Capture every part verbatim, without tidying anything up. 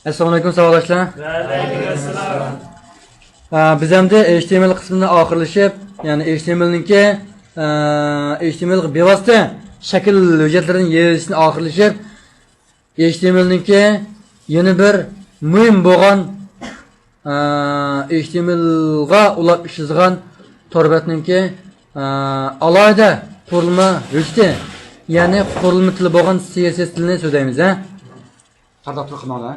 ئەسسالامۇئەلەيكۇم، ساۋاقداشلار. ۋەئەلەيكۇم ئەسسالام. ئا، بىز ئەمدى ئېچ تى ئېم ئېل قىسمىنى ئاخىرلىشىپ، يەنى ئېچ تى ئېم ئېلنىڭكى، ئا، ئېچ تى ئېم ئېلغا بىۋاسىتە شەكىل ھۆججەتلىرىنى يېزىشنى ئاخىرلىشىپ، ئېچ تى ئېم ئېلنىڭكى يەنە بىر مۇھىم بولغان، ئا، ئېچ تى ئېم ئېلغا ئۇلاپ ئىشلىتىدىغان تور بەتنىڭكى، ئا، ئالاھىدە قۇرۇلما ھۆججىتى، يەنى قۇرۇلما تىلى بولغان سى ئېس ئېس تىلىنى سۆزلەيمىز، ھە؟ قانداق تۇرۇپ قالماڭلار.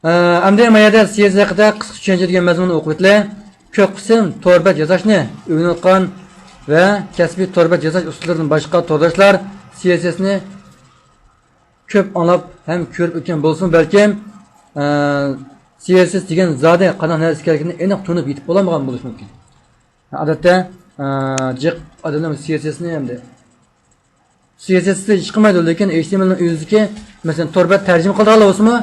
ئە، ئەمدى ما يەردە سى ئېس ئېس ھەققىدە قىسقا چۈشەنچە دېگەن مەزمۇننى ئوقۇۋېتىلى. كۆپ قىسىم تور بەت ياساشنى ئۆگىنىۋاتقان ۋە كەسپىي تور بەت ياساش ئۇسۇللىرىدىن باشقا تورداشلار سى ئېس ئېس نى كۆپ ئاڭلاپ ھەم كۆرۈپ ئۆتكەن بولسىمۇ، بەلكىم، ئە، سى ئېس ئېس دېگەن زادى قانداق نەرسە ئىكەنلىكىنى ئېنىق تونۇپ يېتىپ بولالمىغان بولۇشى مۇمكىن. ئادەتتە، ئە، جىق ئادەملەر سى ئېس ئېس نى ئەمدى سى ئېس ئېس ھېچ قىلمايدۇ، لېكىن ئېچ تى ئېم ئېل نىڭ ئۆزىدىكى، مەسىلەن، تور بەت تەرجىمە قىلىدىغانلار بولسىمۇ،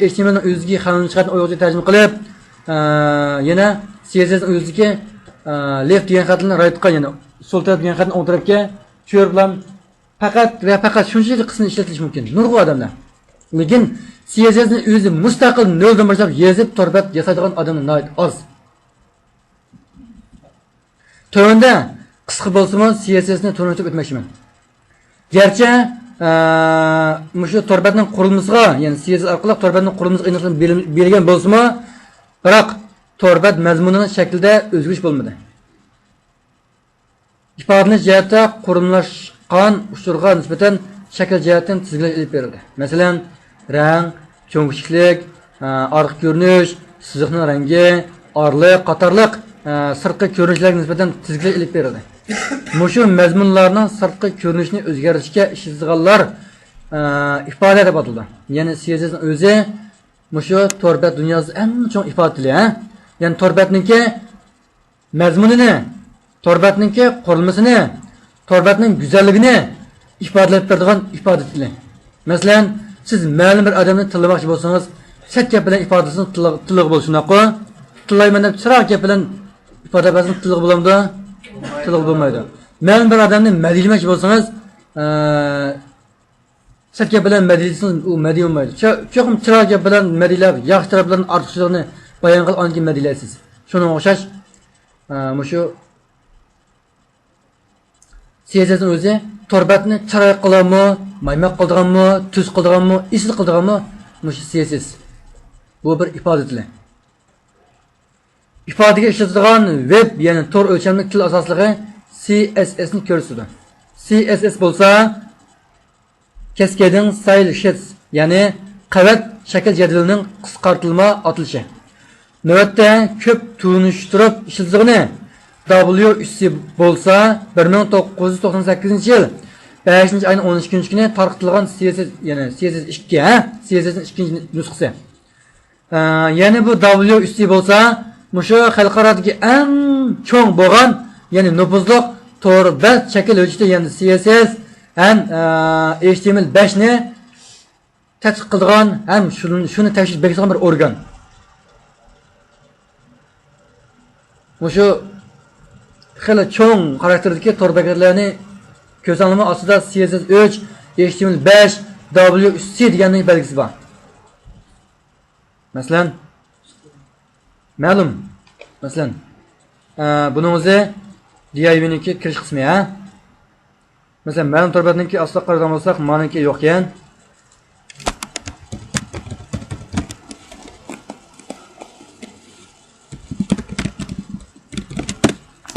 ئېچ تى ئېم ئېل نىڭ ئۆزىدىكى خەنزۇچە خەتنى ئۇيغۇرچە تەرجىمە قىلىپ، ئە، يەنە سى ئېس ئېس نىڭ ئۆزىدىكى، ئە، لېفت دېگەن خەتلەرنى رايتقا، يەنى سول تەرەپ دېگەن خەتنى ئوڭ تەرەپكە چۆرۈپ، پەقەت ۋە پەقەت شۇنچىلىك قىسمىنى ئىشلىتىلىشى مۇمكىن. نۇرغۇن ئادەملەر. لېكىن سى ئېس ئېس نى ئۆزى مۇستەقىل نۆلدىن باشلاپ يېزىپ، تور بەت ياسايدىغان ئادەملەر ناھايىتى ئاز. تۆۋەندە قىسقا بولسىمۇ سى ئېس ئېس نى تونۇشتۇرۇپ ئۆتمەكچىمەن. گەرچە، ئە، مۇشۇ تور بەتنىڭ قۇرۇلمىسىغا، يەنى سى ئېس ئېس ئارقىلىق تور بەتنىڭ قۇرۇلمىسىغا ئېنىقلىق بېرىل-، بېرىلگەن بولسىمۇ، بىراق تور بەت مەزمۇنىنىڭ شەكلىدە ئۆزگىرىش بولمىدى. ئىپادىلىنىش جەھەتتە قۇرۇملاشقان ئۇچۇرغا نىسبەتەن شەكىل جەھەتتىن تىزگىنلەش ئېلىپ بېرىلدى. مەسىلەن، رەڭ، چوڭ-كىچىكلىك، ئارقا كۆرۈنۈش، سىزىقنىڭ رەڭگى، ئارىلىق قاتارلىق، ئە، سىرتقى كۆرۈنۈشلەرگە نىسبەتەن تىزگىنلەش ئېلىپ بېرىلدى. مۇشۇ مەزمۇنلارنىڭ سىرتقى كۆرۈنۈشىنى ئۆزگەرتىشكە ئىشلىتىدىغانلار، ئە، ئىپادە دەپ ئاتىلىدۇ. يەنى سى ئېس ئېس نىڭ ئۆزى مۇشۇ تور بەت دۇنياسىدا ئەڭ چوڭ ئىپادە تىلى، ھە؟ يەنى تور بەتنىڭكى مەزمۇنىنى، تور بەتنىڭكى قۇرۇلمىسىنى، تور بەتنىڭ گۈزەللىكىنى ئىپادىلەپ بېرىدىغان ئىپادە تىلى. مەسىلەن، سىز مەلۇم بىر ئادەمنى تىللىماقچى بولسىڭىز، سەت گەپ بىلەن ئىپادىلىسىڭىز تىللا-، تىللىغا بولىدۇ، شۇنداققۇ؟ تىللايمەن دەپ چىرايلىق گەپ بىلەن ئىپادە بەرسىڭىز تىللىغا بولامدۇ؟ تىللىغا بولمايدۇ. مەلۇم بىر ئادەمنى مەدھىيلىمەكچى بولسىڭىز، ئە، سەت گەپ بىلەن مەدھىيلىسىڭىز، ئۇ مەدھىي بولمايدۇ. چا-، چوقۇم چىرايلىق گەپ بىلەن مەدھىيلەپ، ياخشى تەرەپلەرنى، ئارتۇقچىلىقىنى بايان قىلىپ، ئاندىن كېيىن مەدھىيلەيسىز. شۇنىڭغا ئوخشاش، ئە، مۇشۇ سى ئېس ئېس نىڭ ئۆزى تور بەتنى چىرايلىق قىلىدىغانمۇ، مايماق قىلىدىغانمۇ، تۈز قىلىدىغانمۇ، ئېسىل قىلىدىغانمۇ، مۇشۇ سى ئېس ئېس. بۇ بىر ئىپادە تىلى. ئىپادىگە ئىشلىتىدىغان ۋېب، يەنى تور ئۆلچەملىك تىل ئاساسلىقى سى ئېس ئېس نى كۆرسىتىدۇ. سى ئېس ئېس بولسا كەسكەيدىڭ ستايل شىتس، يەنى قەۋەت شەكىل جەدۋىلىنىڭ قىسقارتىلما ئاتىلىشى. نۆۋەتتە كۆپ تونۇشتۇرۇپ ئىشلىتىدىغىنى دابليۇ ئۈچ سى بولسا، بىر مىڭ توققۇز يۈز توقسان سەككىزىنچى يىل بەشىنچى ئاينىڭ ئون ئىككىنچى كۈنى تارقىتىلغان سى ئېس ئېس، يەنى سى ئېس ئېس ئىككى، ھە؟ سى ئېس ئېس نىڭ ئىككىنچى نۇسخىسى. ئە، يەنى بۇ دابليۇ ئۈچ سى بولسا، مۇشۇ خەلقئارادىكى ئەڭ چوڭ بولغان، يەنى نوپۇزلۇق تور بەت شەكىل ھۆججىتى، يەنى سى ئېس ئېس ھەم، ئە، ئېچ تى ئېم ئېل بەش نى تەتقىق قىلىدىغان ھەم شۇنى، شۇنى تەكشۈرۈپ بېكىتىدىغان بىر ئورگان. مۇشۇ خېلى چوڭ خاراكتېردىكى تور بەتلەرنى كۆرسەڭلارمۇ ئاستىدا سى ئېس ئېس ئۈچ، ئېچ تى ئېم ئېل بەش، دابليۇ ئۈچ سى دېگەننىڭ بەلگىسى بار. مەسىلەن، مەلۇم. مەسىلەن، ئە، بۇنىڭ ئۆزى دى ئاي ۋى نىڭكى كىرىش قىسمى، ھە؟ مەسىلەن، مەلۇم تور بەتنىڭكى ئاستىغا قارىغان بولساق، مانىڭكى يوق ئىكەن.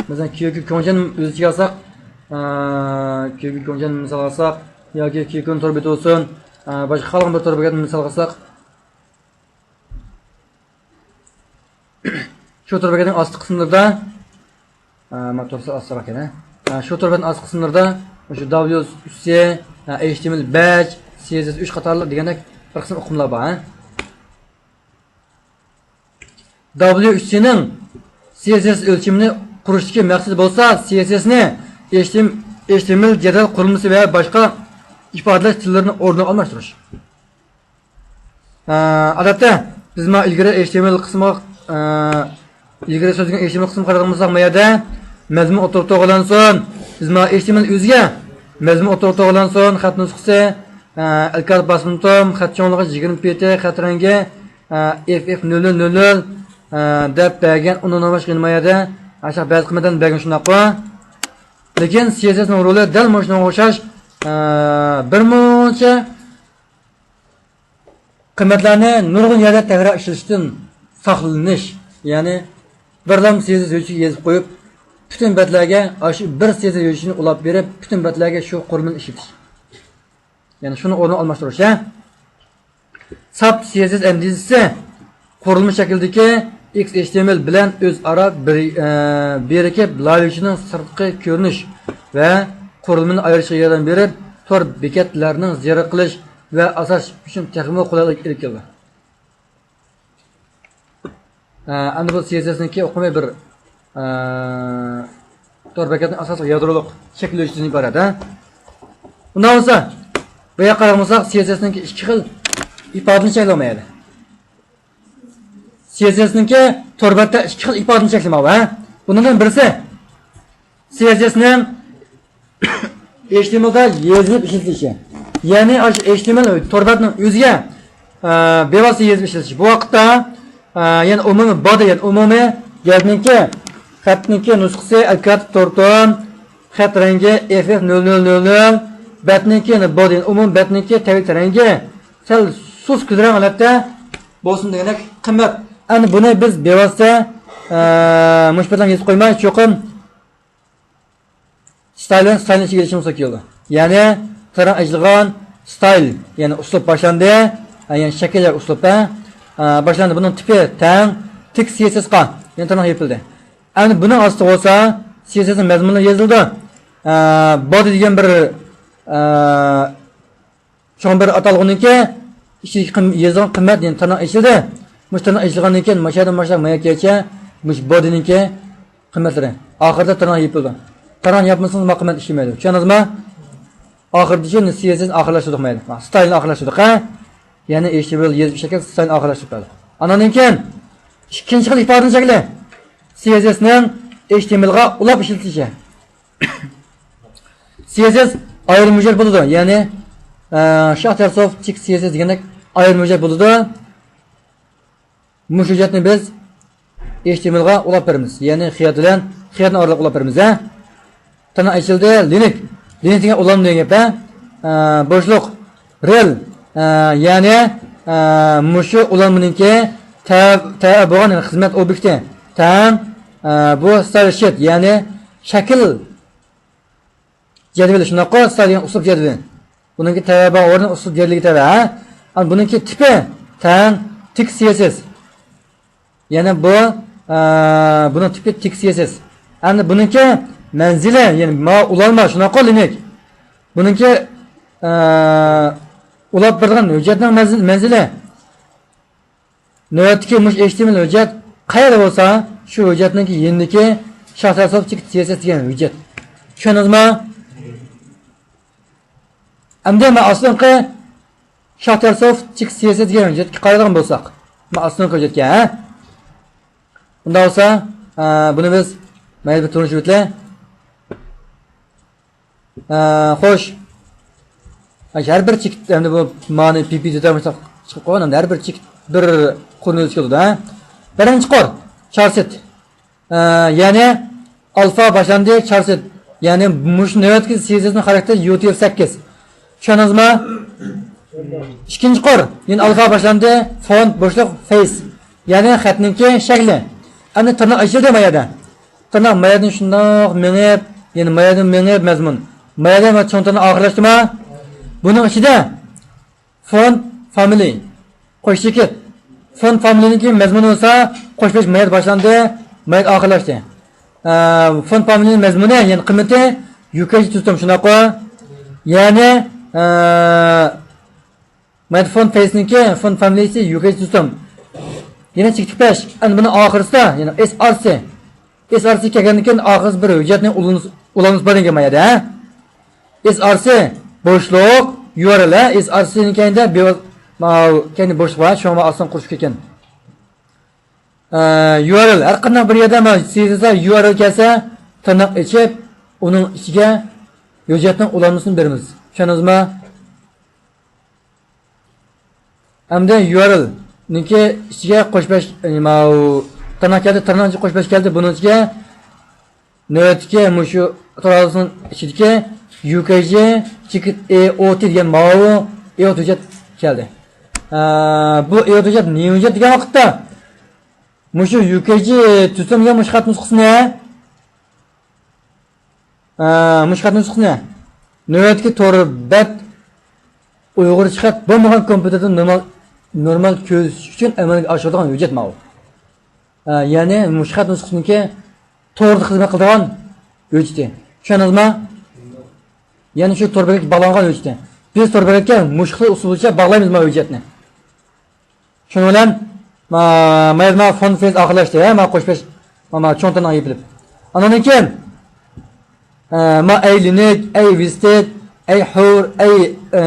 مەسىلەن، كيۇكيۇ كوڭجەن ئۆز ئىچىگە ئالساق، ئە، كيۇكيۇ كوڭجەن مىسال ئالساق، ياكى كيۇكيۇ تور بېتى بولسۇن، ئە، باشقا خالىغان بىر تور بېتىنى مىسال ئالساق، شۇ تور بەتنىڭ ئاستى قىسىملىرىدا، ئە، ما تورسى ئاستىراق يەنە. ئە، شۇ تور بەتنىڭ ئاستى قىسىملىرىدا شۇ دابليۇ ئۈچ سى، ئە، ئېچ تى ئېم ئېل بەش، سى ئېس ئېس ئۈچ قاتارلىق دېگەندەك بىر قىسىم ئۇقۇملار بار، ھە. دابليۇ ئۈچ سى نىڭ سى ئېس ئېس ئۆلچىمىنى قۇرۇشتىكى مەقسىتى بولسا، سى ئېس ئېس نى ئېچ تى ئېم، ئېچ تى ئېم ئېل جەدۋەل قۇرۇلمىسى ۋە باشقا ئىپادىلەش تىللىرىنىڭ ئورنىغا ئالماشتۇرۇش. ئە، ئادەتتە بىز ما ئىلگىرى ئېچ تى ئېم ئېل قىسمىغا، ئە، ئىلگىرى سۆزلىگەن ئېچ تى ئېم ئېل قىسمىغا قارايدىغان بولساق، ما يەردە مەزمۇن ئوتتۇرىغا توغرىلانسۇن. بىز ما ئېچ تى ئېم ئېل ئۆزىگە مەزمۇن ئوتتۇرىغا توغرىلانسۇن، خەت نۇسخىسى، ئە، ئەلكات باسما توم، خەت چوڭلۇقى يىگىرمە پىتى، خەت رەڭگى، ئە، ئېف ئېف نۆل نۆل نۆل نۆل، ئە، دەپ بەرگەن ئۇنىڭدىن باشقا يەنە ما يەردە ئاشۇ بەزى قىممەتلەرنى بەرگەن شۇنداققۇ. لېكىن سى ئېس ئېسنىڭ رولى دەل مۇشۇنىڭغا ئوخشاش، ئە، بىر مۇنچە قىممەتلەرنى نۇرغۇن يەردە تەكرار ئىشلىتىشتىن ساقلىنىش، يەنى بىرلا سى ئېس ئېس ھۆججىتىگە يېزىپ قويۇپ، پۈتۈن بەتلەرگە ئاشۇ بىر سى ئېس ئېس ھۆججىتىنى ئۇلاپ بېرىپ، پۈتۈن بەتلەرگە شۇ قۇرۇلمىنى ئىشلىتىش. يەنى شۇنى ئورنىنى ئالماشتۇرۇش، ھە؟ ساپ سى ئېس ئېس ئەندىزىسى قۇرۇلما شەكلىدىكى ئېكس ئېيچ تى ئېم ئېل بىلەن ئۆزئارا بىر-، ئە، بىرىكىپ، لايىھىلىگۈچىنىڭ سىرتقى كۆرۈنۈش ۋە قۇرۇلمىنى ئايرىشىغا ياردەم بېرىپ، تور بېكەتلەرنىڭ زېرىكلىشى ۋە ئاساش ئۈچۈن تېخىمۇ قولايلىق ئېلىپ كېلىدۇ. ئە، ئەمدى بۇ سى ئېس ئېسنىڭكى ئۇقۇمى بىر، ئە، تور بېكەتنىڭ ئاساسلىق يادرولۇق شەكىللىگۈچىدىن ئىبارەت، ھە؟ ئۇنداق بولسا، بۇ ياققا قارىغان بولساق، سى ئېس ئېسنىڭكى ئىككى خىل ئىپادىنى چەكلىمەيدۇ. سى ئېس ئېسنىڭكى تور بەتتە ئىككى خىل ئىپادىنى چەكلىمەيدۇ، ھە؟ بۇنىڭدىن بىرسى، سى ئېس ئېسنىڭ ئېيچ تى ئېم ئېلدا يېزىلىپ ئىشلىتىلىشى. يەنى ئاشۇ ئېيچ تى ئېم ئېل تور بەتنىڭ ئۆزىگە، ئە، بىۋاسىتە يېزىپ ئىشلىتىلىشى. بۇ ۋاقىتتا، ئە، يەنى ئومۇمىي بودى، يەنى ئومۇمىي گەپنىڭكى، خەتنىڭكى نۇسخىسى، ئەلكاتىپ تور توم، خەت رەڭگى ئېف ئېف نۆل نۆل نۆل نۆل، بەتنىڭكى، يەنى بودى، يەنى ئومۇمىي بەتنىڭكى تەبىئىي رەڭگى سەل سۇس كۈلرەڭ ھالەتتە بولسۇن دېگەندەك قىممەت. ئەمدى بۇنى بىز بىۋاسىتە، ئە، مۇشۇ بەتلەرگە يېزىپ قويماي، چوقۇم ستايل بىلەن ستايلنى ئىچىگە ئېلىشىمىز كېرەك كېلىدۇ. يەنى تىرناق ئېچىلغان ستايل، يەنى ئۇسلۇب باشلاندى، يەنى شەكىل ياكى ئۇسلۇب، ھە، باشلاندى. بۇنىڭ تىپى تەڭ تىك سى ئېس ئېسقا، يەنى تىرناق يېپىلدى. ئەمدى بۇنىڭ ئاستىغا بولسا سى ئېس ئېسنىڭ مەزمۇنلىرى يېزىلىدۇ. ئە، بودى دېگەن بىر، ئە، چوڭ بىر ئاتالغۇنىڭكى ئىچىدىكى قىم-، يېزىلغان قىممەت، يەنى تىرناق ئېچىلدى. مۇشۇ تىرناق ئېچىلغاندىن كېيىن مۇشۇ يەردىن باشلاپ ما يەرگىچە مۇشۇ بودىنىڭكى قىممەتلىرى. ئاخىرىدا تىرناق يېپىلىدۇ. تىرناق ياپمىسىڭىز ما قىممەت ئىشلىمەيدۇ. چۈشەندىڭىزمۇ؟ ئاخىرىدا شۇ سى ئېس ئېس ئاخىرلاشتۇردۇق ما يەردە. ستايلنى ئاخىرلاشتۇردۇق، ھە؟ يەنى ئېيچ تى ئېم ئېل يېزىپ شەكىل ستايلنى ئاخىرلاشتۇرۇپ بەردۇق. ئانان كېيىن ئىككىنچى خىل ئىپادىنىڭ شەكلى. سى ئېس ئېسنىڭ ئېيچ تى ئېم ئېلغا ئۇلاپ ئىشلىتىلىشى. سى ئېس ئېس ئايرىم ھۆججەت بولىدۇ. يەنى، ئە، شاھ تەرسوف تىك سى ئېس ئېس دېگەندەك ئايرىم ھۆججەت بولىدۇ. مۇشۇ ھۆججەتنى بىز ئېيچ تى ئېم ئېلغا ئۇلاپ بېرىمىز. يەنى خىيات بىلەن خىياتنى ئارىلىق ئۇلاپ بېرىمىز، ھە. تىرناق ئېچىلدى، لىنك. لىنك دېگەن ئۇلانما دېگەن گەپ، ھە. ئە، بوشلۇق. رېل. ئە، يەنى، ئە، مۇشۇ ئۇلانمىنىڭكى تەۋە، تەۋە بولغان، يەنى خىزمەت ئوبيېكتى. تەڭ، ئە، بۇ ستايل شىت، يەنى شەكىل جەدۋىلى شۇنداققۇ، ستايل دېگەن ئۇسلۇب جەدۋىلى. بۇنىڭكى تەۋە بار ئورنى ئۇسلۇب جەدۋىلىگە تەۋە، ھە؟ ئەمما بۇنىڭكى تىپى تەڭ تىك سى ئېس ئېس. يەنى بۇ، ئە، بۇنىڭ تىپى تىك سى ئېس ئېس. ئەمدى بۇنىڭكى مەنزىلى، يەنى ما ئۇلانما شۇنداققۇ لىنك. بۇنىڭكى، ئە، ئۇلاپ بېرىدىغان ھۆججەتنىڭ مەنزىل-، مەنزىلى. نۆۋەتتىكى مۇشۇ ئېيچ تى ئېم ئېل ھۆججەت قەيەردە بولسا، شۇ ھۆججەتنىڭكى يېنىدىكى شاھ تەرسوف تىك سى ئېس ئېس دېگەن ھۆججەت. چۈشەندىڭىزمۇ؟ ئەمدى مەن ئاستىنقى شاھ تەرسوف تىك سى ئېس ئېس دېگەن ھۆججەتكە قارايدىغان بولساق، مەن ئاستىنقى ھۆججەتكە، ھە؟ ئۇنداق بولسا، ئە، بۇنى بىز مەيلى بىر تونۇشۇۋېتىلى. ئە، خوش. ھەر بىر چېكىت، ئەمدى بۇ مانى پى پى دېتال چىقىپ قالغان، ئەمدى ھەر بىر چېكىت بىر قۇرنى ئۆز ئىچىگە ئالىدۇ، ھە؟ بىرىنچى قۇر، چارسېت. ئە، يەنى ئالفا باشلاندى، چارسېت. يەنى مۇشۇ نۆۋەتتىكى سى ئېس ئېسنىڭ خاراكتېرى يۇ تى ئېف سەككىز. چۈشەندىڭىزمۇ؟ ئىككىنچى قۇر، يەنى ئالفا باشلاندى، فونت بوشلۇق فېيس. يەنى خەتنىڭكى شەكلى. ئەمدى تىرناق ئېچىلدى ما يەردە. تىرناق ما يەردىن شۇنداق مېڭىپ، يەنە ما يەردىن مېڭىپ مەزمۇن. ما يەردە ما چوڭ تىرناق ئاخىرلاشتىما؟ بۇنىڭ ئىچىدە فونت فامىلى، قوش چېكىت. فونت فامىلىنىڭكى مەزمۇنى بولسا، قوش بەش ما يەردە باشلاندى، ما يەردە ئاخىرلاشتى. ئە، فونت فامىلىنىڭ مەزمۇنى، يەنى قىممىتى يۇ كەي جى تۇتۇم، شۇنداققۇ؟ يەنى، ئە، مانا فونت فېيسنىڭكى فونت فامىلىسى يۇ كەي جى تۇتۇم. يەنە چېكىت بەش. ئەمدى بۇنىڭ ئاخىرىسىدا يەنە ئېس ئار سى. ئېس ئار سى كەلگەندىن كېيىن ئاخىرىسى بىر ھۆججەتنى ئۇلىنىش، ئۇلانمىسى بار دېگەن ما يەردە، ھە؟ ئېس ئار سى بوشلۇق يۇ ئار ئېل، ھە؟ ئېس ئار سى نىڭ كەينىدە بىر، ماۋۇ كەينىدە بوشلۇق بار، شۇڭا ئاستىن قۇرۇشۇپ كەتكەن. ئە، يۇ ئار ئېل، ھەر قانداق بىر يەردە مانا سى ئېس ئېس يۇ ئار ئېل كەلسە، تىرناق ئېچىپ، ئۇنىڭ ئىچىگە ھۆججەتنىڭ ئۇلانمىسىنى بېرىمىز. چۈشەندىڭىزمۇ؟ ئەمدى يۇ ئار ئېل نىڭكى ئىچىگە قوشۇپ بېرىش، ماۋۇ تىرناق كەلدى، تىرناق ئىچىگە قوشۇپ بېرىش كەلدى. بۇنىڭ ئىچىگە نۆۋەتتىكى مۇشۇ تورابىلىسنىڭ ئىچىدىكى يۇ كەي جى تىكىت ئېي ئو تى دېگەن ماۋۇ ئېي ئو تى ھۆججەت كەلدى. ئە، بۇ ئېي ئو تى ھۆججەت نېمە ھۆججەت دېگەن ۋاقىتتا، مۇشۇ يۇ كەي جى تۈزۈلگەن مۇشۇ خەت نۇسخىسىنى، ئە، مۇشۇ خەت نۇسخىسىنى نۆۋەتتىكى تور بەت ئۇيغۇرچە خەت بولمىغان كومپيۇتېردا نورمال، نورمال كۆرسىتىش ئۈچۈن ئەمەلگە ئاشۇرىدىغان ھۆججەت ماۋۇ. ئە، يەنى مۇشۇ خەت نۇسخىسىنىڭكى توردا خىزمەت قىلىدىغان ھۆججىتى. چۈشەندىڭىزمۇ؟ يەنى شۇ تور بەتكە باغلانغان ھۆججىتى. بىز تور بەتكە مۇشۇ خىل ئۇسۇل بويىچە باغلايمىز ماۋۇ ھۆججەتنى. شۇنىڭ بىلەن ما، ما يەردە ما فونت فېيز ئاخىرلاشتى، ھە، ما قوشۇپ بېرىش، ما، ما چوڭ تىرناق يېپىلىپ. ئاندىن كېيىن، ئە، ما ئەي لىنىك، ئەي ۋىستېت، ئەي ھۇر، ئەي، ئە،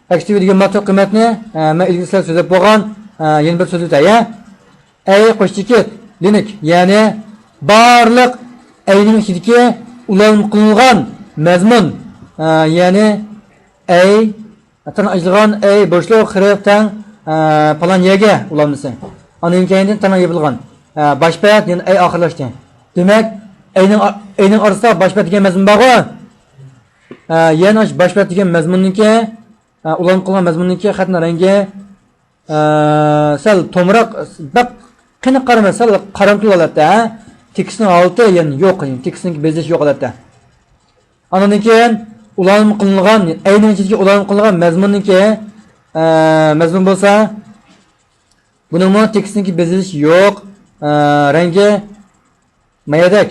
ئەكتىۋ دېگەن ما تۆت قىممەتنى، ئە، مەن ئىلگىرى سىلەر سۆزلەپ بولغان، ئە، يەنە بىر سۆزلىتەي، ھە. ئەي قوشتىكى لىنىك، يەنى بارلىق ئەينىڭ ئىچىدىكى ئۇلانما قىلىنغان مەزمۇن، ئە، يەنى ئەي، تىرناق ئېچىلغان ئەي، بوشلۇق، خىرىپ، تەڭ، ئە، پالان يەرگە ئۇلانمىسى. ئاندىن كېيىندىن تىرناق يېپىلغان، ئە، باش بەت، يەنى ئەي ئاخىرلاشتى. دېمەك، ئەينىڭ، ئەينىڭ ئارىسىدا باش بەت دېگەن مەزمۇن بارغۇ؟ ئە، يەنى ئاشۇ باش بەت دېگەن مەزمۇننىڭكى، ئە، ئۇلانما قىلغان مەزمۇننىڭكى خەتنىڭ رەڭگى، ئە، سەل تومراق، بەك قېنىق قارىماي، سەل قارامتۇل ھالەتتە، ھە؟ تېكىستنىڭ ھالىتى يەنى يوق، تېكىستنىڭ بېزىلىشى يوق ھالەتتە. ئاندىن كېيىن ئۇلانما قىلىنغان، ئەينىڭ ئىچىدىكى ئۇلانما قىلىنغان مەزمۇننىڭكى، ئە، مەزمۇن بولسا، بۇنىڭمۇ تېكىستنىڭكى بېزىلىشى يوق، ئە، رەڭگى مايادەك.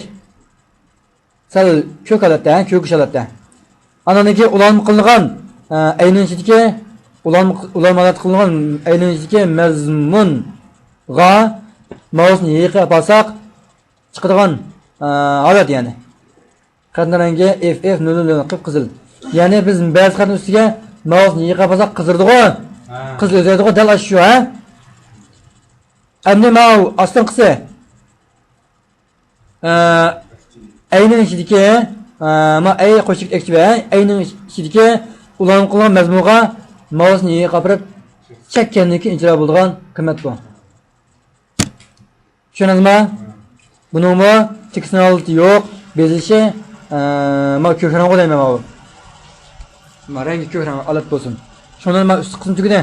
سەل كۆك ھالەتتە، ھە، كۆكۈش ھالەتتە. ئاندىن كېيىن ئۇلانما قىلىنغان، ئە، ئەينىڭ ئىچىدىكى، ئۇلانما، ئۇلانما ھالەتتە قىلىنغان ئەينىڭ ئىچىدىكى مەزمۇنغا ماۋۇسنى يېقىپ ئالساق، چىقىدىغان، ئە، ھالەت يەنى. خەتنىڭ رەڭگى ئېف ئېف نۆل نۆل قىپقىزىل. يەنى بىز بەزى خەتنىڭ ئۈستىگە ماۋۇسنى يېقىپ ئالساق قىزىرىدىغۇ؟ ھە. قىزىل ئۆزگىرىدىغۇ، دەل ئاشۇ شۇ، ھە؟ ئەمدى ماۋۇ ئاستىنقىسى. ئە، ئەينىڭ ئىچىدىكى، ئە، ما ئەي قوشۇق ئەكتىۋە، ئەينىڭ ئىچىدىكى ئۇلانما قىلغان مەزمۇنغا ماۋۇسنى يېقىپ ئاپىرىپ چەككەندىن كېيىن ئىجرا بولىدىغان قىممەت بۇ. چۈشەندىڭىزمۇ؟ بۇنىڭمۇ تېكىستنىڭ ھالىتى يوق، بېزىلىشى، ئە، ما كۆك رەڭ دەيمەن ماۋۇ. ما رەڭگى كۆك رەڭ ئالەت بولسۇن. شۇنىڭ ما ئۈستى قىسمى تۈگىدى.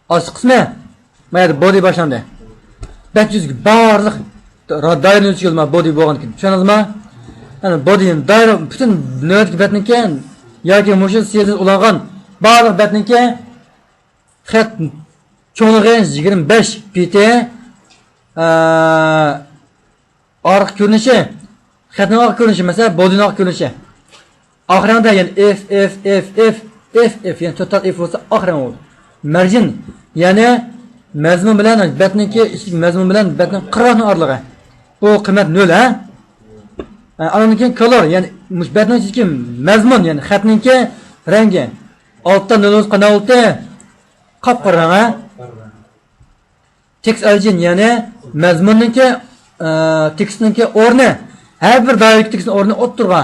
ئاستى قىسمى، ما يەردە بودى باشلاندى. بەت يۈزىگە بارلىق دائىرىنى ئۆز ئىچىگە ئالىدۇ، ما بودى بولغاندىكىن. چۈشەندىڭىزمۇ؟ يەنى بودى دائىرە پۈتۈن نۆۋەتتىكى بەتنىڭكى ياكى مۇشۇ سىيەزدىن ئۇلانغان بارلىق بەتنىڭكى خەت چوڭلۇقى يىگىرمە بەش پىتى، ئە، ئارقا كۆرۈنۈشى، خەتنىڭ ئارقا كۆرۈنۈشى، مەسىلەن، بودىنىڭ ئارقا كۆرۈنۈشى. ئاخىرىدا يەنە ئېف، ئېف، ئېف، ئېف، ئېف، ئېف، يەنى تۆت تال ئېف بولسا ئاخىرىڭ بولىدۇ. مەرجىن، يەنى مەزمۇن بىلەن بەتنىڭكى ئىچىدىكى مەزمۇن بىلەن بەتنىڭ قىرغاقنىڭ ئارىلىقى. بۇ قىممەت نۆل، ھە؟ ئە، ئاندىن كېيىن كالور، يەنى مۇشۇ بەتنىڭ ئىچىدىكى مەزمۇن، يەنى خەتنىڭكى رەڭگى. ئالتە نۆل بولسا قانداق بولدى؟ قاپقارا رەڭ، ھە؟ تېكىست ئەلجىن، يەنى مەزمۇننىڭكى، ئە، تېكىستنىڭكى ئورنى، ھەر بىر دائىرىدىكى تېكىستنىڭ ئورنى ئوتتۇرىغا.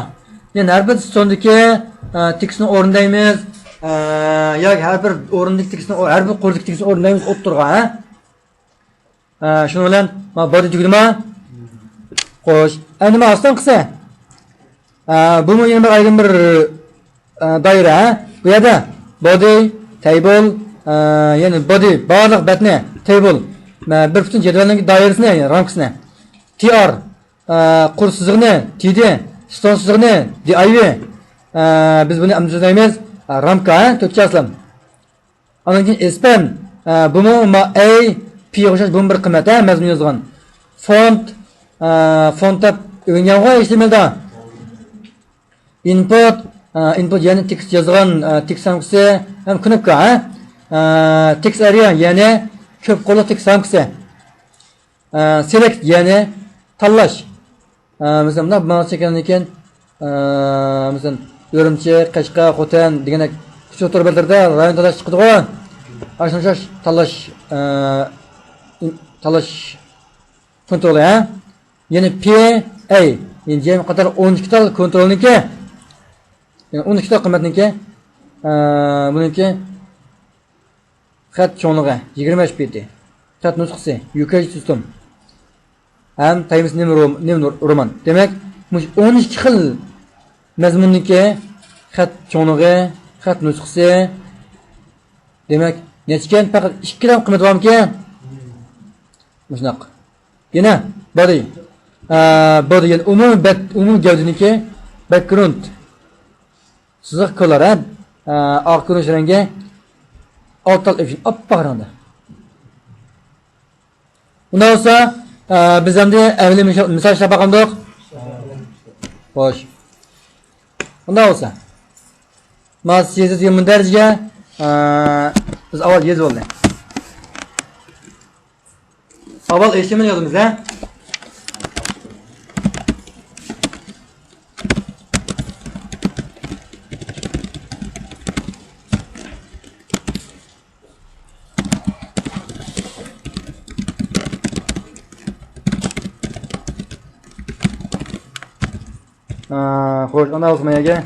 يەنى ھەر بىر سونىدىكى، ئە، تېكىستنىڭ ئورنى دەيمىز، ئە، ياكى ھەر بىر ئورۇندىكى تېكىستنىڭ ئور-، ھەر بىر قۇرىدىكى تېكىستنىڭ ئورنى دەيمىز ئوتتۇرىغا، ھە؟ ئە، شۇنىڭ بىلەن ما بودى تۈگىدىما؟ خوش. ئەمدى ما ئاستىنقىسى. ئە، بۇمۇ يەنە بىر ئايرىم بىر، ئە، دائىرە، ھە؟ بۇ يەردە بودى، تەيبول، ئە، يەنى بودى بارلىق بەتنى، تەيبول، ئە، بىر پۈتۈن جەدۋەلنىڭ دائىرىسىنى، يەنى رامكىسىنى. تى ئار، ئە، قۇر سىزىقنى، تى دى، ستون سىزىقنى، دى ئاي ۋى. ئە، بىز بۇنى ئەمدى سۆزلەيمىز، ئە، رامكا، ھە؟ تۆتكە ئاسلام. ئاندىن كېيىن ئېس پەن، ئە، بۇمۇ ما ئەي پىغا ئوخشاش، بۇمۇ بىر قىممەت، ھە، مەزمۇن يازغان. فونت، ئە، فونت دەپ ئۆگەنگەنغۇ ئېچ تى ئېم ئېلدا. ئىنپۇت، ئە، ئىنپۇت يەنى تېكىست يازغان، ئە، تېكىست رامكىسى ھەم كنوپكا، ھە. ئە، تېكىست ئەرىيا يەنى كۆپ قۇرلۇق تېكىست رامكىسى. ئە، سېلېكت يەنى تاللاش. ئە، مەسىلەن، مۇنداق ماڭا چەككەندىن كېيىن، ئە، مەسىلەن، ئۈرۈمچى، قەشقەر، خوتەن دېگەندەك كىچىك ئوتتۇرا بەتلەردە رايون تاللاش چىقىدىغۇ. ئاشۇنى ئوخشاش تاللاش، ئە، تاللاش فونت بولدى، ھە؟ يەنى پى ئەي، يەنى جەمئىي قاتار ئون ئىككى تال كونترولنىڭكى، يەنى ئون ئىككى تال قىممەتنىڭكى، ئە، بۇنىڭكى خەت چوڭلۇقى يىگىرمە ئۈچ پىتى. خەت نۇسخىسى يۇكەيجى تۈزۈم ھەم تايمىس نېمە رو-، نېمە رومان. دېمەك، مۇشۇ ئون ئىككى خىل مەزمۇننىڭكى خەت چوڭلۇقى، خەت نۇسخىسى. دېمەك، نەچچىكەن؟ پەقەت ئىككىلا قىممىتى بارمىكىن؟ مۇشۇنداق. يەنە بادى. ئە، بادى، يەنى ئومۇمىي بەت، ئومۇمىي گەۋدىنىڭكى بەكگراۋۇند. سىزىق كولار، ھە؟ ئە، ئاق كۆرۈنۈش رەڭگى ئالتە تال ئېپىشىن ئاپئاق رەڭدە. ئۇنداق بولسا، ئە، بىز ئەمدى ئەمەلىي مىسال، مىسال ئىشلەپ باقامدۇق؟ خوش. ئۇنداق بولسا. ماس سىياسەت يىگىرمە دەرىجىگە، ئە، بىز ئاۋۋال يېزىپ بولدى. ئاۋۋال ئېچ تېمىنى يازىمىز، ھە؟ ئا، خوش، ئانداق بولسا ماياگە.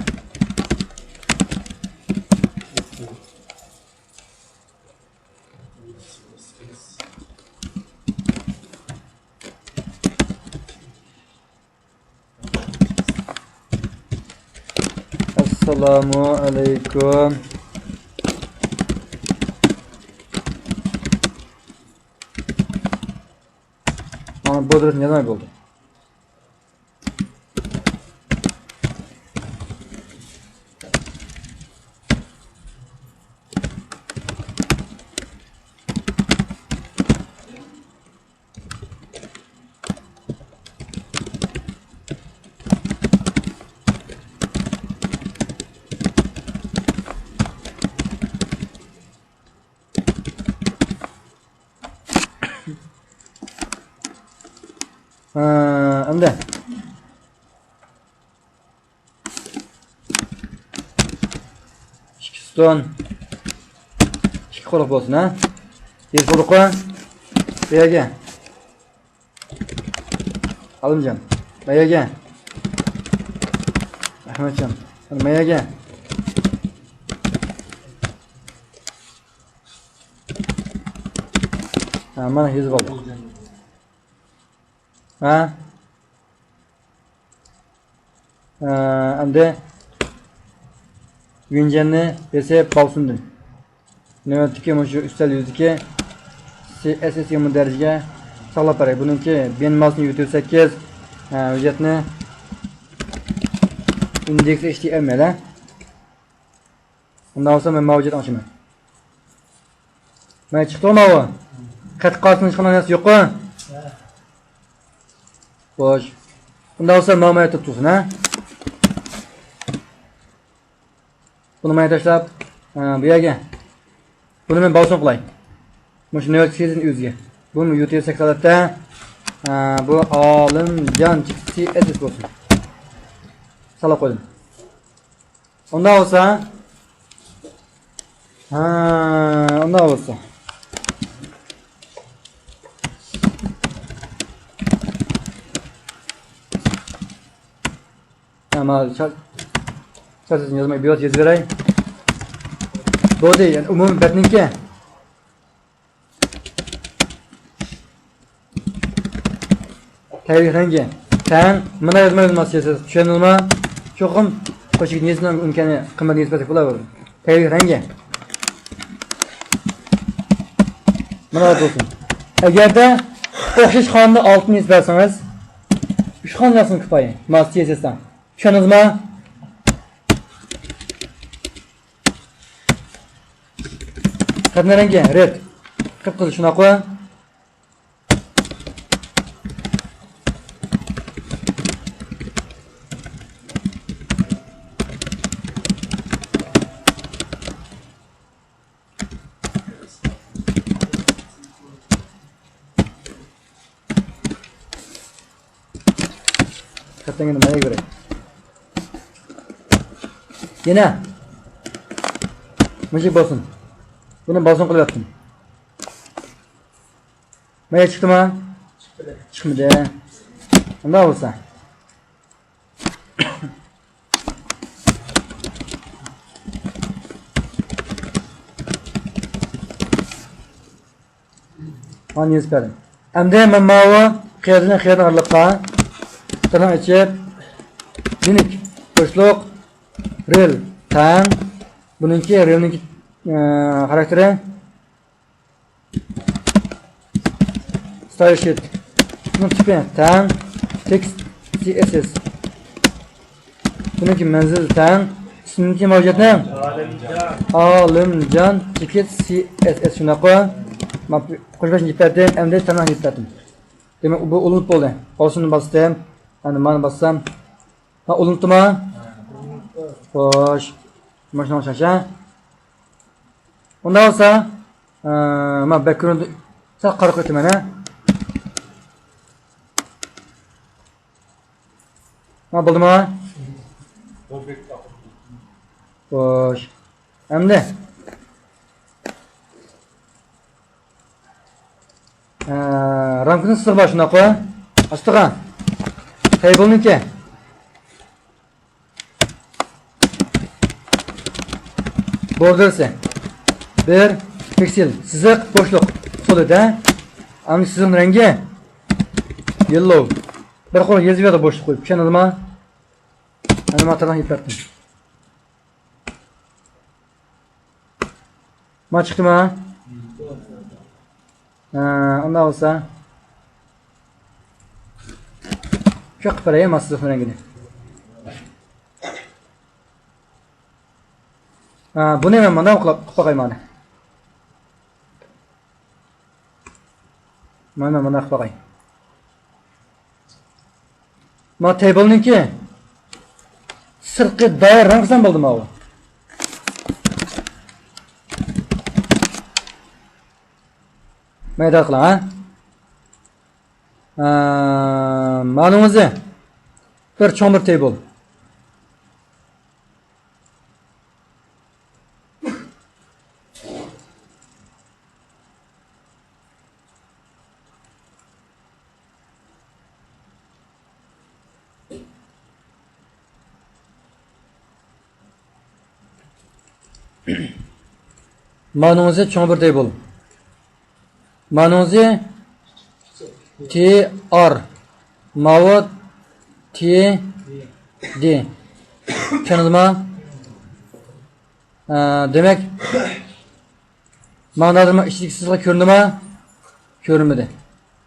ئەسسالامۇ ئەلەيكۇم. مانا بۇ دەرسنى يازماي بولدى. ھە، ئەمدى ئىككى ستون، ئىككى قۇرۇق بولسۇن، ھە؟ بىر قۇرۇقى بۇ يەرگە. ئالىمجان، ماياگە. ئەخمەتجان، ماياگە. ھە، مانا يېزىپ ئالدۇق. ھە؟ ئە، ئەمدى ۋىنجەننى بېسىپ باۋسۇندىن. نۆۋەتتىكى مۇشۇ ئۈستەل يۈزىدىكى سى ئېس ئېس يىگىرمە دەرىجىگە ساقلاپ بېرەي. بۇنىڭكى بىنماسنى يۇتۇب سەككىز، ئە، ھۆججەتنى ئىندېكس ئېچ تى ئېم ئېل، ھە؟ ئۇنداق بولسا مەن ماۋۇ ھۆججەتنى ئاچىمەن. مانا چىقتىغۇ ماۋۇ. قەتئىي قارىسىنىڭ ھېچقانداق نەرسە يوققۇ؟ خوش. ئۇنداق بولسا ماۋۇ مايا تۇتۇلسۇن، ھە؟ بۇنى مايا تاشلاپ، ئە، بۇ يەرگە. بۇنى مەن باۋسۇن قىلاي. مۇشۇ نۆۋەتتىكى سىزنىڭ ئۆزىگە. بۇ يۇتۇب سەككىز ھالەتتە، ئە، بۇ ئالىمجان سى ئېس ئېس بولسۇن. ساقلاپ قويدۇم. ئۇنداق بولسا. ھە، ئۇنداق بولسا. ھە، مانا چا-، چارچىسىنى يازماي، بىۋاسىتە يېزىپ بېرەي. بولدى، يەنى ئومۇمىي بەتنىڭكى. تەبىئىي رەڭگى تەڭ. مانا يازماي، يازماي سىياسەت، چۈشەندىڭىزمۇ؟ چوقۇم قوشۇق نىيىتىنىڭ ئىمكانى قىممەت نىسبەتلىك بولاۋېرىدۇ. تەبىئىي رەڭگى. مانا بولسۇن. ئەگەردە ئوخشاش خانىدا ئالتە نىيىت بەرسىڭىز، ئۈچ خان يازسىڭىز كۇپايە. ماس سىياسەتتە. چۈشەندىڭىزمۇ؟ خەتنىڭ رەڭگى رەت. قىپقىزىل، شۇنداققۇ؟ خەتنىڭ يەنە مايا كېرەك. يەنە مۇشۇ بولسۇن. بۇنى بولسۇن قىلىۋەتتىم. مايا چىقتىمۇ؟ چىقمىدى. ئۇنداق بولسا. مانا يېزىپ بەردىم. ئەمدى مەن ماۋۇ قېرىدىن قېرىدىن ئارىلىققا تىرناق ئېچىپ، يۇنىك بوشلۇق رېل تەڭ. بۇنىڭكى رېلنىڭكى، ئە، خاراكتېرى ستايل شىت. بۇنىڭ تىپى تەڭ تېكىست سى ئېس ئېس. بۇنىڭكى مەنزىل تەڭ. ئىسمىنىڭكى مەۋجۇتنىڭ؟ ئالىمجان. ئالىمجان تىكىت سى ئېس ئېس شۇنداققۇ؟ ما قوش بەشنى يېپەتتىم، ئەمدى تىرناق يېپەتتىم. دېمەك، بۇ ئۇلىنىپ بولدى. قالسىنى باستىم. ئەمدى مانا باسسام. ھا، ئۇلىنىپتىما؟ خوش. ماشىنىغا ئوخشاش ھە؟ ئۇنداق بولسا، ئە، ما بەك كۆرۈندى. سەل قارا قويۇپ ئۆتىمەن ھە؟ ھا، بولدىما؟ خوش. ئەمدى. ئە، رامكىنىڭ سىزىقى بار شۇنداققۇ؟ ئاستىغا. تەيبىلنىڭكى. بوردېرسى. بىر پىكسېل. سىزىق، بوشلۇق. سولىد ھە؟ ئەمدى سىزىقنىڭ رەڭگى. يېللوۋ. بىر قۇر يېزىپ يادا بوشلۇق قويۇپ. چۈشەندىڭىزما؟ ئەمدى ما تىرناق يېپىپ بەردىم. ما چىقتىما؟ ھە، ئۇنداق بولسا. شۇ قىلىپ بېرەي، ما سىزىقنىڭ رەڭگىنى. ھە، بۇنى مەن مانا قىلىپ، قىلىپ باقاي مانا. مانا، مانا قىلىپ باقاي. ما تەيبىلنىڭكى سىرتقى دائىرە رەڭ قىلسام بولدى ماۋۇ. مەيدان قىلىڭ ھە. ئە، مانىڭ ئۆزى بىر چوڭ بىر تەيبىل. مانىڭزى چوڭ بىر تەيبىل. مانىڭزى تى ئار. ماۋۇ تى دى. چۈشەندىڭىزما؟ ئە، دېمەك، مانا ھازىر ئىچىدىكى سىزىقلار كۆرۈندىما؟ كۆرۈنمىدى.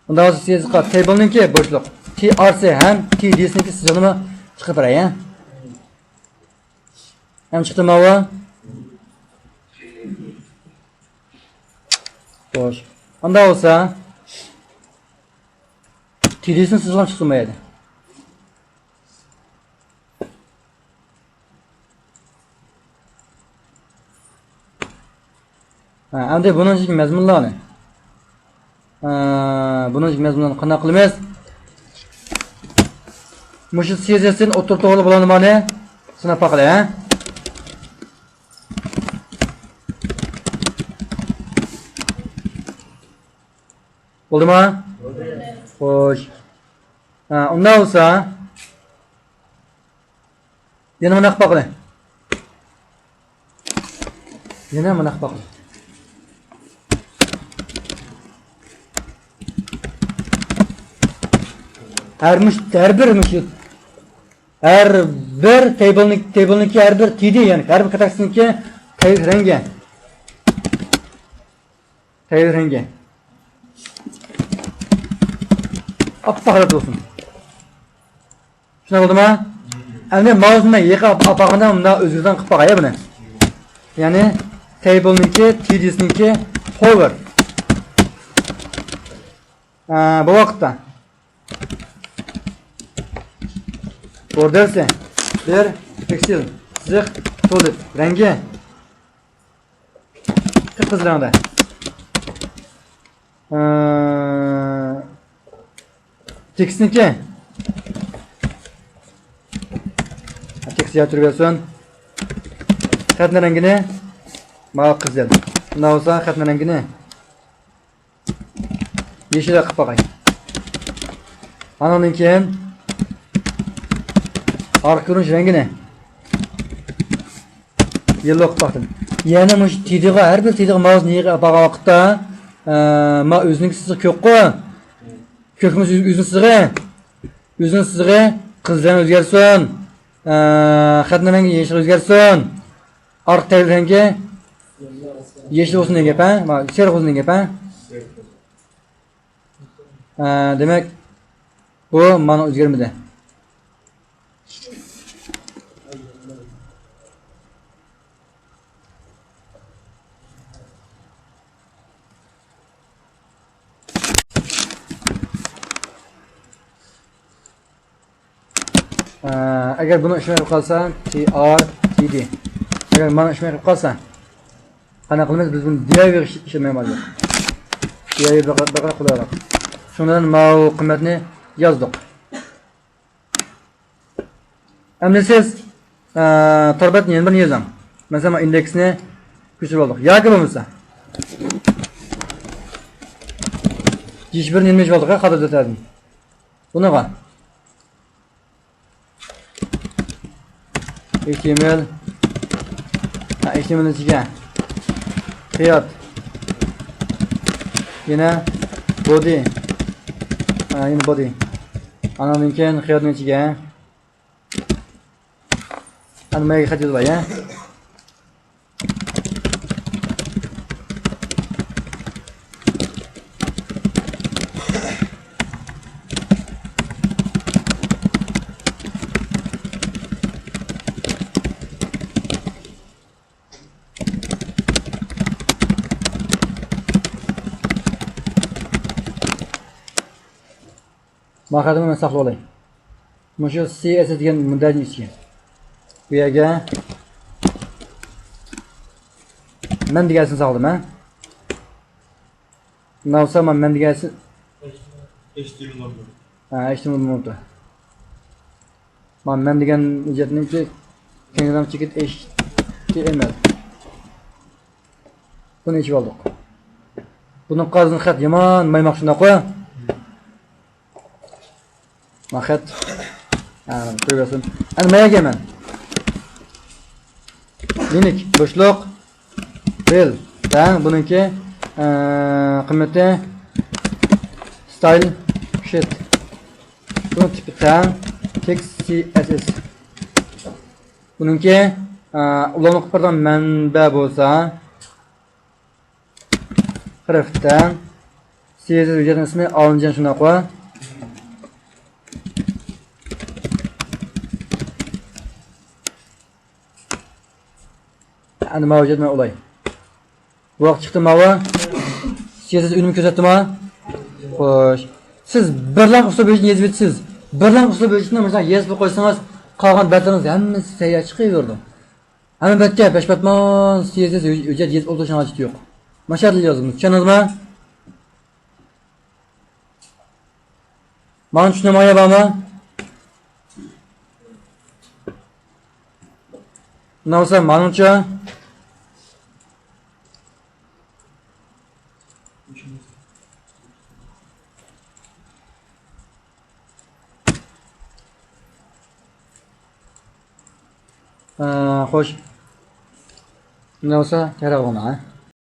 ئۇنداق بولسا سىزىققا تەيبىلنىڭكى بوشلۇق تى ئار سى ھەم تى دى سىنىڭكى سىزىقىنىمۇ چىقىپ بېرەي ھە. ھەم چىقتى ماۋۇ. خوش. ئۇنداق بولسا تى دى سىنىڭ سىزىقىنى چىقتى ما يەردە. ھە، ئەمدى بۇنىڭ ئىچىدىكى مەزمۇنلارنى، ھە، بۇنىڭ ئىچىدىكى مەزمۇنلارنى قانداق قىلىمىز؟ مۇشۇ سىزىقنى ئوتتۇرا توغرىلىق بولغاندا مانا سىناپ باقىلى ھە. بولدىما؟ بولدى. خوش. ھە، ئۇنداق بولسا يەنە مانا قىلىپ باقىلى. يەنە مانا قىلىپ باقىلى. ھەر مۇش-، ھەر بىر مۇشۇ، ھەر بىر تەيبىلنىڭ-، تەيبىلنىڭكى ھەر بىر تى دى، يەنى ھەر بىر كاتاكسنىڭكى تەيبىل رەڭگى. تەيبىل رەڭگى. ئاپئاق ھالەت بولسۇن. شۇنداق بولدىما؟ ئەمدى ماۋزۇنى يېقىپ ئاپارغاندا مۇنداق ئۆزگىرىدىغان قىلىپ باقاي بۇنى. يەنى تەيبىلنىڭكى، تى دى سىنىڭكى، ھوۋېر. ئە، بۇ ۋاقىتتا بوردېرسى بىر پىكسېل، سىزىق، سولىد، رەڭگى قىپقىزىل رەڭدە. ئە، تېكىستنىڭكى. تېكىست ياتۇرۇۋەرسۇن. خەتنىڭ رەڭگىنى ماۋۇ قىزىل. ئۇنداق بولسا خەتنىڭ رەڭگىنى يېشىل قىلىپ باقاي. ئانىڭدىن كېيىن ئارقا كۆرۈنۈش رەڭگىنى يېللو قىلىپ باقتىم. يەنە مۇشۇ تى دىغا، ھەر بىر تى دىغا ماۋزۇنى يېقىپ بارغان ۋاقىتتا ئە، ما ئۆزىنىڭكى سىزىقى كۆكقۇ. كۆكمىسە ئۆز-، ئۆزىنىڭ سىزىقى. ئۆزىنىڭ سىزىقى قىزىل رەڭگە ئۆزگەرسۇن. ئە، خەتنىڭ رەڭگى يېشىلغا ئۆزگەرسۇن. ئارقا تەرەپ رەڭگى يېشىل بولسۇن دېگەن گەپ، ھە؟ ما سېرىق بولسۇن دېگەن گەپ، ھە؟ ئە، دېمەك، بۇ مانا ئۆزگەرمىدى. ئە، ئەگەر بۇنىڭ ئىشىنى قىلىپ قالسا، تى ئار تى دى. ئەگەر مانا ئىشىنى قىلىپ قالسا، قانداق قىلىمىز؟ بىز بۇنى دىياۋېغ ئىش-، ئىشلەتمەيمىز ھازىر. دىياۋېغ بەك، بەك قولايراق. شۇنىڭ بىلەن ماۋۇ قىممەتنى يازدۇق. ئەمدى سىز، ئە، تاربەتنى يەنە بىرنى يېزىڭ. مەسىلەن، مانا ئىندېكسنى كۆچۈرۈپ ئالدۇق. ياكى بولمىسا، ھېچ بىرنى يېزىپ ئالدۇق، ھە، خاتا دەپتەردىن. بۇنىڭغا. ئېچ تى ئېم ئېل. ھە، ئېچ تى ئېم ئېل ئىچىگە. خىيات. يەنە بودى. ھە، يەنە بودى. ئانىڭدىن كېيىن خىياتنىڭ ئىچىگە. ئەنە ماياگە خەت يېزىپ ئاي، ھە. ما خەتنى مەن ساقلىۋالاي. مۇشۇ سى ئېس ئېس دېگەن مۇنداق ئىچى. بۇ يەرگە مەن دېگەنسىنى ساقلىدىم، ھە. ماۋۇسا مەن دېگەنسى. ھە، ئېچ تى ئېم ئېل بولۇپتۇ. مانا مەن دېگەن ھۆججەتنىڭكى كەڭرىڭ چېكىت ئېچ تى ئېم ئېل. بۇنى ئېچىپ ئالدۇق. بۇنىڭ قازىنى خەت يامان مايماق شۇنداققۇ؟ ما خەت. ھە، قويۇۋەرسۇن. ئەنە ماياگە مەن. لىنىك، بوشلۇق. بىل. تەڭ بۇنىڭكى، ئە، قىممىتى ستايل شىت. بۇنىڭ تىپى تەڭ تېكىست سى ئېس ئېس. بۇنىڭكى، ئە، ئۇلانما قىلىپ بېرىدىغان مەنبە بولسا، خەرپ تەڭ سى ئېس ئېس ھۆججەتنىڭ ئىسمى ئالىمجان شۇنداققۇ؟ ئەنە ماۋۇ ھۆججەت مانا ئۇلاي. بۇ ۋاقىت چىقتى ماۋۇ. سىياسەت ئۈنۈمى كۆرسەتتىما؟ خوش. سىز بىرلا ئۇسلۇب ھۆججىتىنى يېزىپ ئۆتىسىز. بىرلا ئۇسلۇب ھۆججىتىنى مۇشۇنداق يېزىپ قويسىڭىز، قالغان بەتلىرىڭىز ھەممىسى سەھىھە چىقىۋېرىدۇ. ھەممە بەتكە پەشپەتمان سىياسەت ھۆججەت يېزىپ ئولتۇرۇشنىڭ ھاجىتى يوق. ماشائەللا يازىمىز. چۈشەندىڭىزمۇ؟ ماڭا چۈشىنىدىغان بارمۇ؟ ئۇنداق بولسا ماڭىچۇ. ئە، خوش. ئۇنداق بولسا تەييار بولغان، ھە؟